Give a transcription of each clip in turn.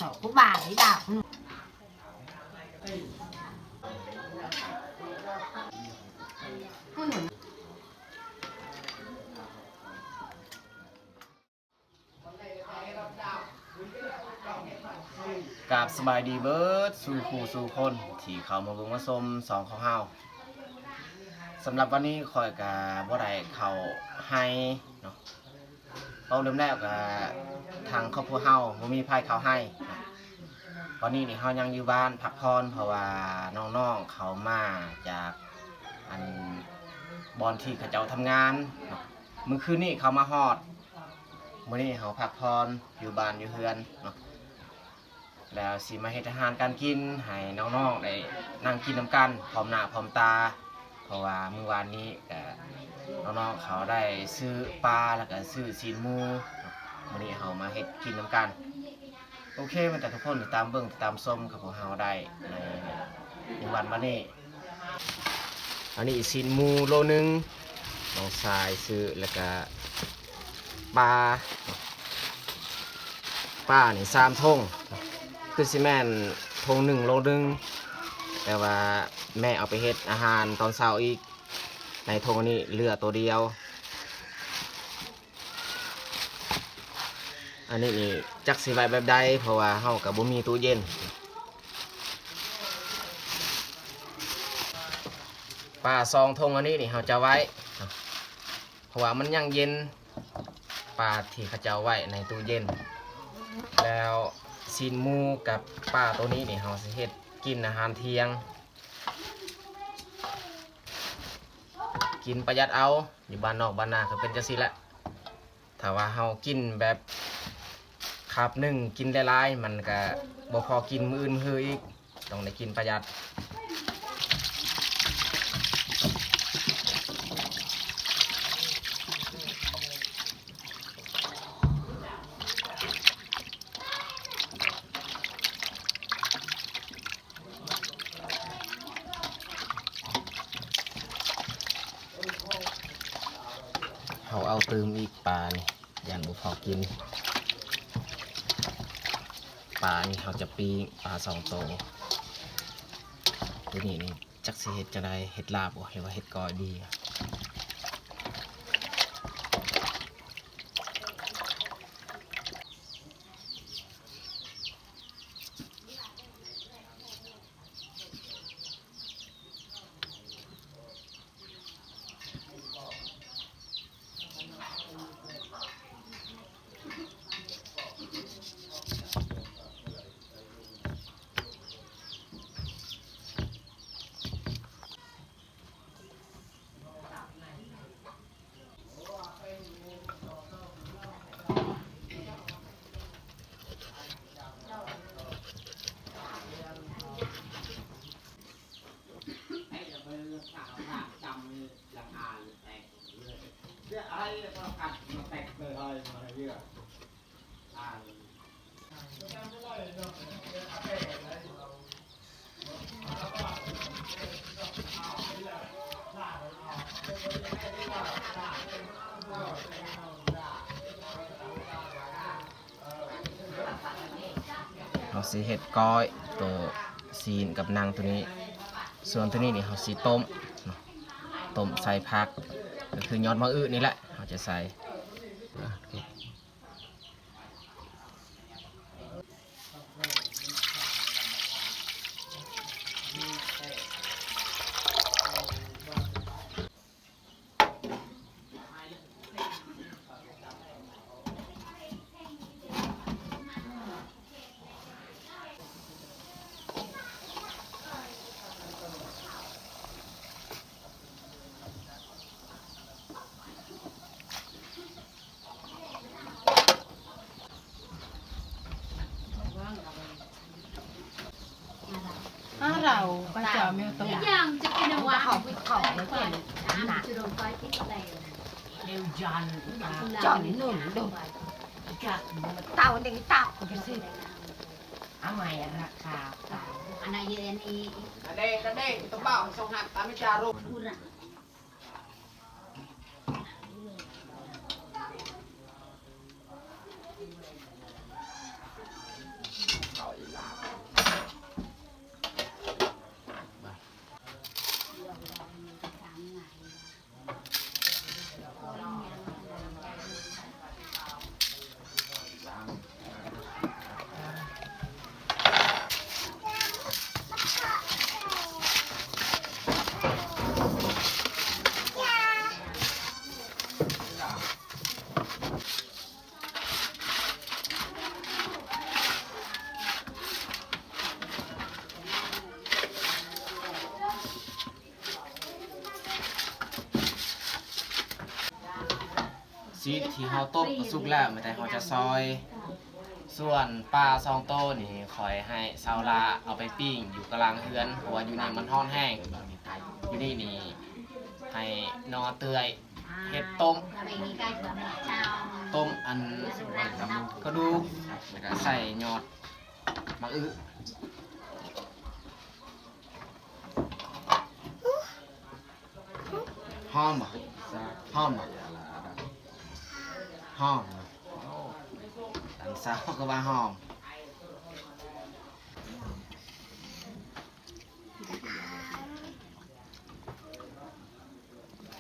ເຂົາຜູ້ບ່າວນີ້ດາວ ກາບສະບາຍດີເບີດສູ່ຄູ່ສູ່ຄົນທີ່ເຂົ້າມາເບິ່ງມາຊົມຊ່ອງຂອງເຮົາ. ສຳລັບວັນນີ້ຂ້ອຍກະບໍ່ໄດ້ເຂົ້າໄຮ່ເນາະ. ເວົ້າເລີ່ມແລ້ວກະທາງຄອບຄົວເຮົາບໍ່ມີໃຜເຂົ້າໄຮ່ເນາະ. ວັນນີ້ນີ້ເຮົາຍັງຢູ່ບ້ານພັກຜ່ອນ ເພາະວ່ານ້ອງໆເຂົາມາຈາກ ອັນ ບ່ອນທີ່ເຂົາເຈົ້າທຳງານເນາະ. ມື້ຄືນນີ້ເຂົາມາຮອດ ມື້ນີ້ເຮົາພັກຜ່ອນຢູ່ບ້ານຢູ່ເຮືອນເນາະ. ແລ້ວຊິມາເຮັດອາຫານການກິນໃຫ້ນ້ອງໆໄດ້ນັ່ງກິນນຳກັນພ້ອມໜ້າພ້ອມຕາ ເພາະວ່າມື້ວານນີ້ກະນ້ອງໆເຂົາໄດ້ຊື້ປາ ແລ້ວກະຊື້ຊີ້ນໝູ. ມື້ນີ້ເຮົາມາເຮັດກິນນຳກັນ. ໂອເຄ ມັນຈະທຸກຄົນຕິດຕາມເບິ່ງຕິດຕາມຊົມກັບພວກເຮົາໄດ້ໃນ ໃນວັນມານີ້. ອັນນີ້ຊີ້ນໝູໂລໜຶ່ງ ນ້ອງຊາຍຊື້ ແລ້ວກະປາ ປານີ້ສາມຖົງ ຄືຊິແມ່ນຖົງໜຶ່ງໂລໜຶ່ງ ແຕ່ວ່າແມ່ເອົາໄປເຮັດອາຫານຕອນເຊົ້າອີກ. ໃນຖົງອັນນີ້ເຫຼືອໂຕດຽວ. ອັນນີ້ນີ້ຈັກຊິໄວ້ແບບໃດ ເພາະວ່າເຮົາກະບໍ່ມີຕູ້ເຢັນ. ປາສອງຖົງອັນນີ້ນີ້ເຮົາຈະໄວ້ ເພາະວ່າມັນຍັງເຢັນ ປາທີ່ເຂົາເຈົ້າໄວ້ໃນຕູ້ເຢັນ. ແລ້ວຊີ້ນໝູກັບປາໂຕນີ້ນີ້ ເຮົາຊິເຮັດກິນອາຫານທ່ຽງ. ກິນປະຢັດເອົາ ຢູ່ບ້ານນອກບ້ານນາກະເປັນຈັ່ງຊີ້ແຫຼະ. ຖ້າວ່າເຮົາກິນແບບຄາບໜຶ່ງກິນຫຼາຍໆ ມັນກະບໍ່ພໍກິນມື້ອື່ນມື້ຮືອີກ ຕ້ອງໄດ້ກິນປະຢັດ. ເຮົາເອົາຕື່ມອີກປານີ້ ຢ້ານບໍ່ພໍກິນ. ປານີ້ເຮົາຈະປີ້ງປາສອງໂຕ. ໂຕນີ້ນີ້ຈັກຊິເຮັດຈັ່ງໃດ ເຮັດລາບບໍ່ ຫຼືວ່າເຮັດກ້ອຍດີ? ເຮົາຊິເຮັດກ້ອຍໂຕຊີ້ນກັບໜັງໂຕນີ້ ສ່ວນໂຕນີ້ນີ້ເຮົາຊິຕົ້ມເນາະ ຕົ້ມໃສ່ຜັກ ກະຄືຍອດໝາກອຶນີ້ແຫຼະ ເຮົາຈະໃສ່. ອາ ເຮົາໄປຈອມແມວໂຕ ຢ່າງຈະກິນວະ ເຂົາໄປເຂົາໄປເປັນນະ ເດວຈັນ ຈອມໜຸ່ມໂດ ຈັກ ເຕົ້າເດັກຕັບ ອາໄມ ລາຄາ ອັນນັ້ນເດ ອັນນີ້ ອັນເດ ອັນເດ ຕະເບົາສອງຫັກ ຕາມຈາລຸ. ເ ຊີ້ນທີ່ເຮົາຕົ້ມກໍສຸກແລ້ວ ມີແຕ່ເຮົາຈະຊອຍ. ສ່ວນປາສອງໂຕນີ້ ຂ້ອຍໃຫ້ສາວລາເອົາໄປປີ້ງຢູ່ກະລາງເຮືອນ ເພາະວ່າຢູ່ນີ້ມັນຮ້ອນແຮງ. ຢູ່ນີ້ນີ້ໃຫ້ໜໍ່ເປື່ອຍ ເຮັດຕົ້ມ ຕົ້ມອັນກະດູກ ແລ້ວກະໃສ່ຍອດໝາກອຶ. ຫອມບໍ່? ຫອມບໍ່? ຫອມ. ໂອ້ ຫຼານສາວກໍວ່າຫອມ.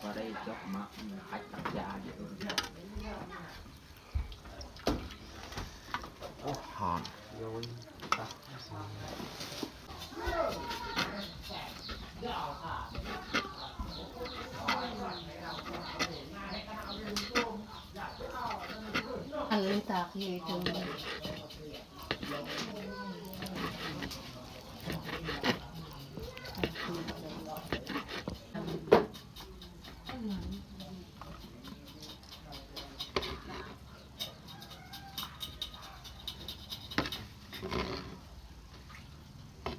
ບໍ່ໄດ້ຈົບມາ ອືມ ຄັດກັບຢາຢູ່. ໂອ້ ຫອມ. ອັນຕາກເຮັດ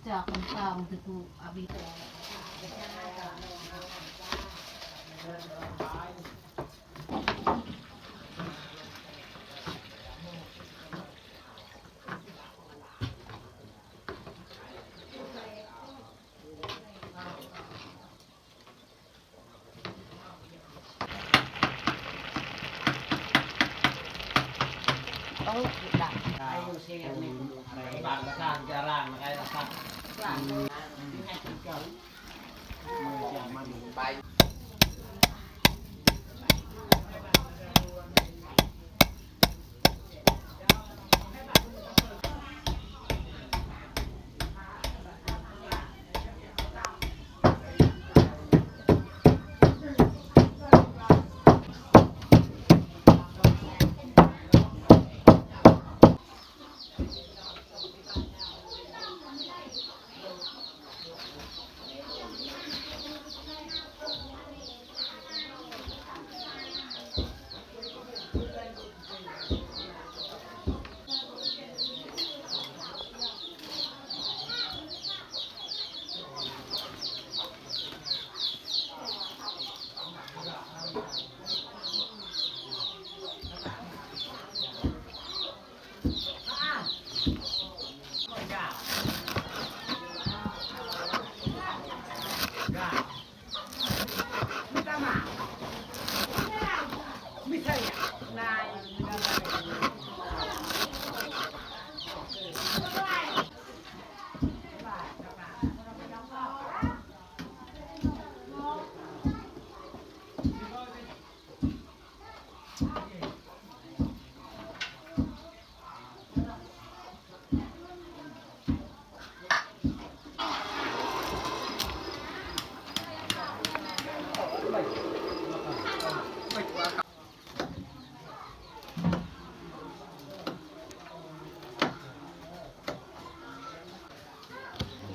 ຈາກຄົນເກົ່າຄືຜູ້ອາວິ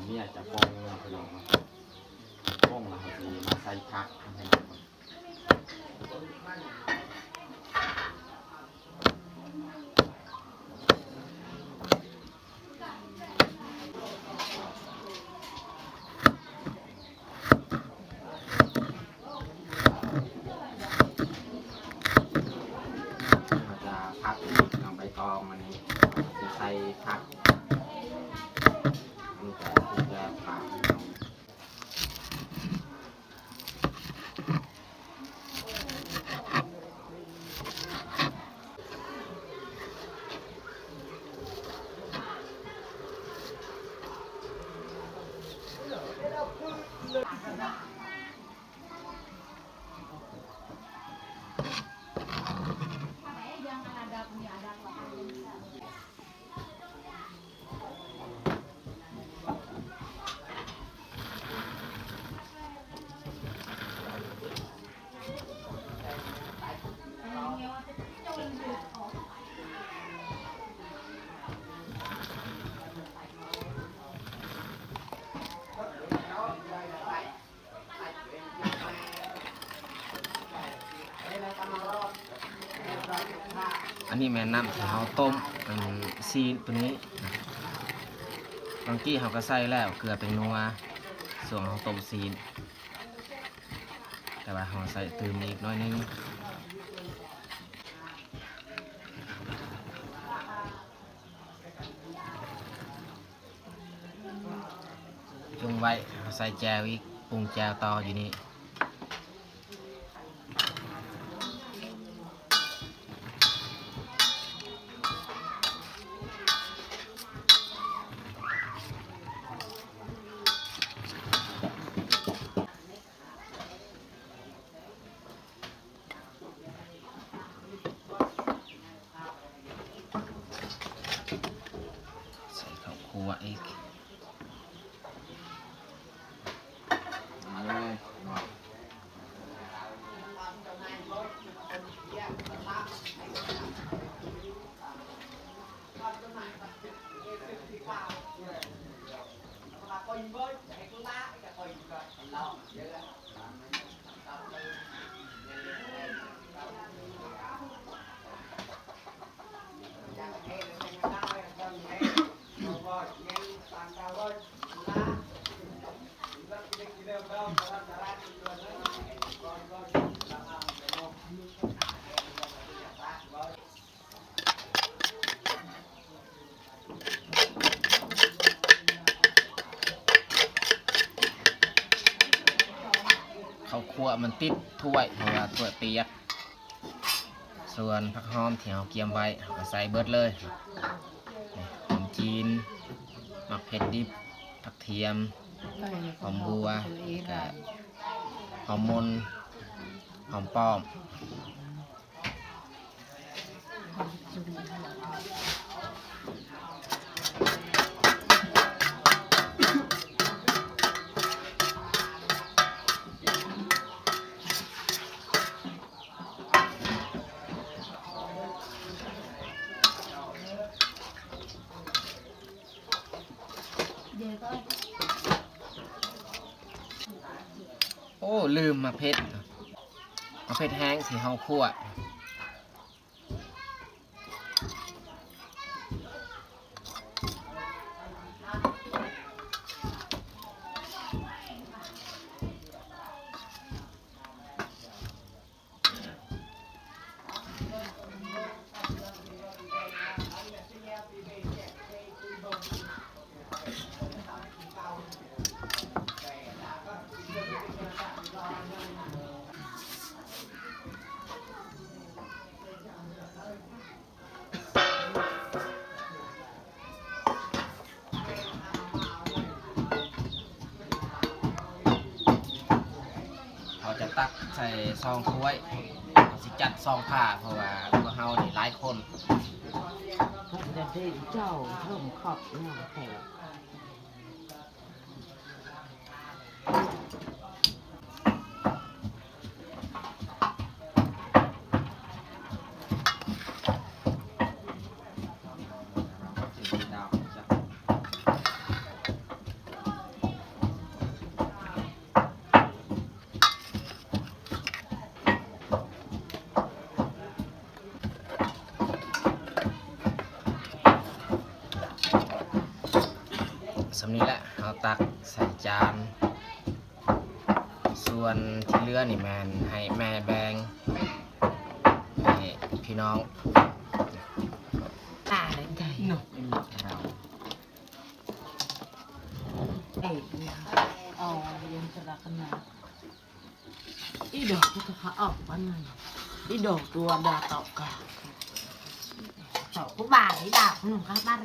ເມຍຈະປ່ອງ ພີ່ນ້ອງ ປ່ອງແລ້ວເຮົາຊິມາໃສ່ຜັກ ພີ່ນ້ອງ. ເຮົາຈະຜັດ ເອົາໃບຕອງອັນນີ້ ຊິໃສ່ຜັກ ອັນນີ້ກະສຸກແລ້ວ ປາ Yang kan ada punya adat waktu Indonesia. ນີ້ແມ່ນນ້ຳທີ່ເຮົາຕົ້ມອັນຊີ້ນໂຕນີ້ນະ. ບາງທີເຮົາກໍໃສ່ແລ້ວເກືອແປ້ງນົວ ຊ່ວງເຮົາຕົ້ມຊີ້ນ, ແຕ່ວ່າເຮົາໃສ່ຕື່ມອີກໜ້ອຍໜຶ່ງ. ຈຸ່ມໄວ້ ເຮົາໃສ່ແຈ່ວອີກ, ປຸງແຈ່ວຕໍ່ຢູ່ນີ້. ໃສ່ເຂົ້າຂົ້ວອີກ. ເຂົ້າຂົ້ວມັນຕິດຖ້ວຍ ເພາະວ່າຖ້ວຍປຽກ. ສ່ວນຜັກຫອມທີ່ເຮົາກຽມໄວ້ ເຮົາກໍໃສ່ເບິດເລີຍ. ນີ້ ຫອມຈີນ, ໝາກເຜັດດິບ, ຜັກທຽມ, ຫອມບົວ, ແລ້ວກໍຫອມມົນ, ຫອມປ້ອມ. ໂອ້ ລືມໝາກເຜັດ, ໝາກເຜັດແຫ້ງທີ່ເຮົາຂົ້ວ. ເຮົາຈະຕັກໃສ່ຊອງຖ້ວຍ, ເຮົາຊິຈັດຊອງຜ້າ ເພາະວ່າພວກເຮົານີ້ຫຼາຍຄົນ. ເພິ່ນຈະເດ້ງເຈົ້າເພີ່ມຄອບນອງແທ້. ສ່ຳນີ້ແຫຼະ ເຮົາຕັກໃສ່ຈານ, ສ່ວນທີ່ເຫຼືອນີ້ແມ່ນໃຫ້ແມ່ແບ່ງໃຫ້ພີ່ນ້ອງ. ຕາຍໄດ້ເນາະ. ເອີ ເອົາ ລຽນສະລະກັນນະ. ອີດອກກະຂະອອກປານນັ້ນ, ອີດອກຕົວດາຕອກກະ ເຈົ້າຜູ້ບ່າວ ອີດອກໜຶ່ງກະບາດ.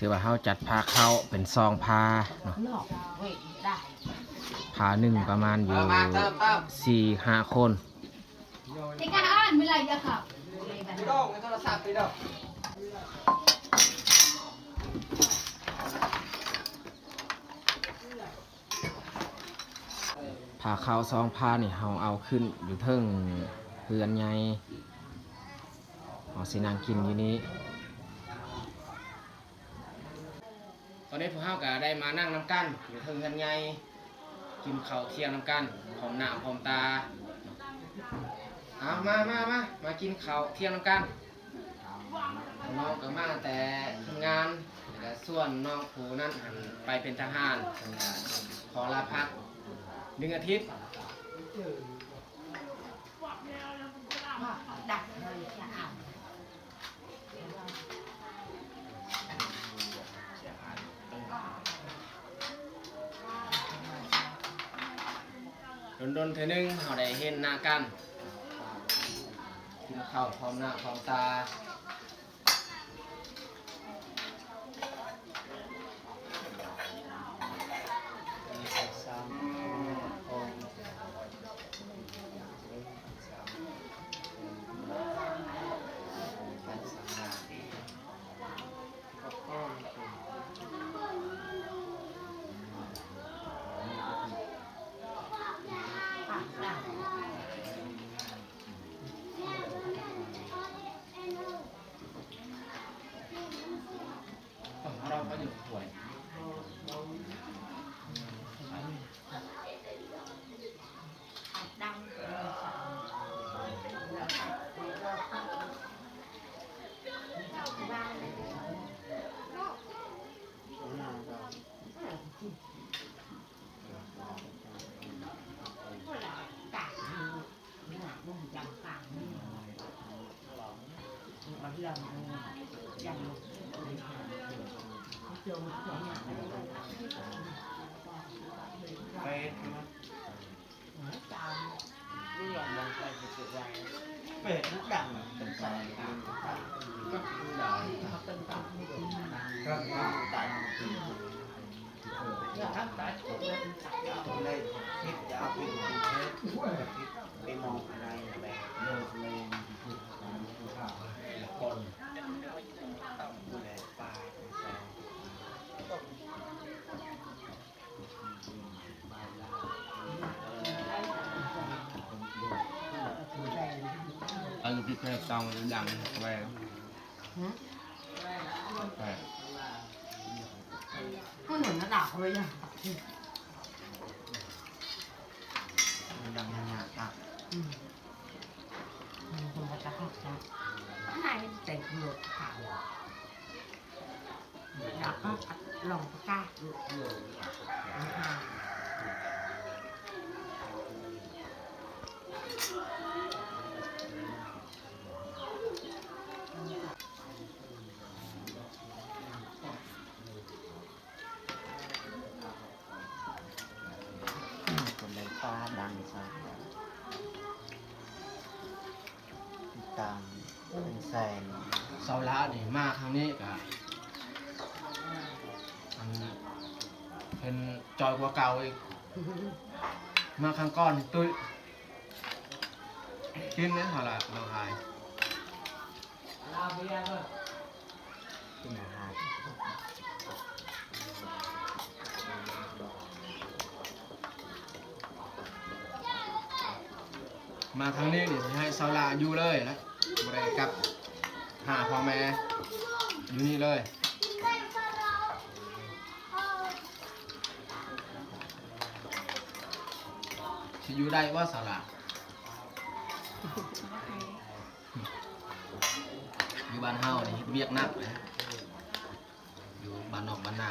ຄືວ່າເຮົາຈັດພາເຂົ້າເປັນຊອງພາເນາະ, ພາໜຶ່ງປະມານຢູ່ສີ່ຫ້າຄົນ. ຜ້າຂາວສອງຜ້ານີ້ ເຮົາເອົາຂຶ້ນຢູ່ເທິງເຮືອນໃຫຍ່ ເຮົາຊິນັ່ງກິນຢູ່ນີ້. ຕອນນີ້ພວກເຮົາກໍໄດ້ມານັ່ງນຳກັນຢູ່ເທິງເຮືອນໃຫຍ່ ກິນເຂົ້າທ່ຽງນຳກັນ ພ້ອມໜ້າພ້ອມຕາ. ເອົາ ມາ ມາ ມາ ມາກິນເຂົ້າທ່ຽງນຳກັນ. ນ້ອງກໍມາແຕ່ທຳງານ ແລ້ວກໍສ່ວນນ້ອງຜູ້ນັ້ນຫັ້ນໄປເປັນທະຫານ ຂໍລາພັກໜຶ່ງອາທິດ. ດົນໆເທື່ອໜຶ່ງເຮົາໄດ້ເຫັນໜ້າກັນ ກິນເຂົ້າພ້ອມໜ້າພ້ອມຕາ. ສາວຫຼ້ານີ້ມາຄັ້ງນີ້ກະ ອັນ ເປັນຈ່ອຍກວ່າເກົ່າອີກ. ມາຄັ້ງກ່ອນຕຸ້ຍ ກິນເດ້ສາວຫຼ້າ ນ້ອງອາຍ. ມາຄັ້ງນີ້ນີ້ ຊິໃຫ້ສາວຫຼ້າຢູ່ເລີຍນະ ບໍ່ໄດ້ກັບຫາພໍ່ແມ່ ຢູ່ນີ້ເລີຍ. ຊິຢູ່ໄດ້ບໍ່ສາວຫຼ້າ? ຢູ່ບ້ານເຮົານີ້ເຮັດວຽກໜັກເດ້ ຢູ່ບ້ານນອກບ້ານນາ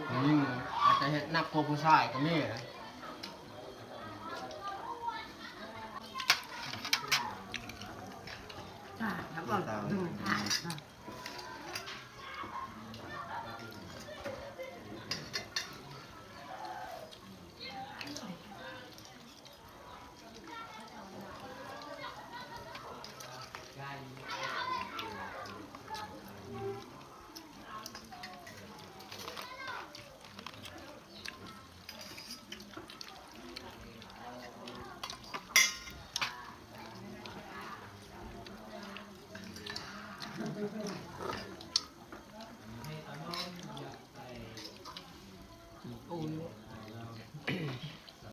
ຜູ້ຍິງອາດຈະເຮັດໜັກກວ່າຜູ້ຊາຍກໍມີນະ. ອ່າ ແລ້ວກໍດຶງຂາຍ ອ່າ.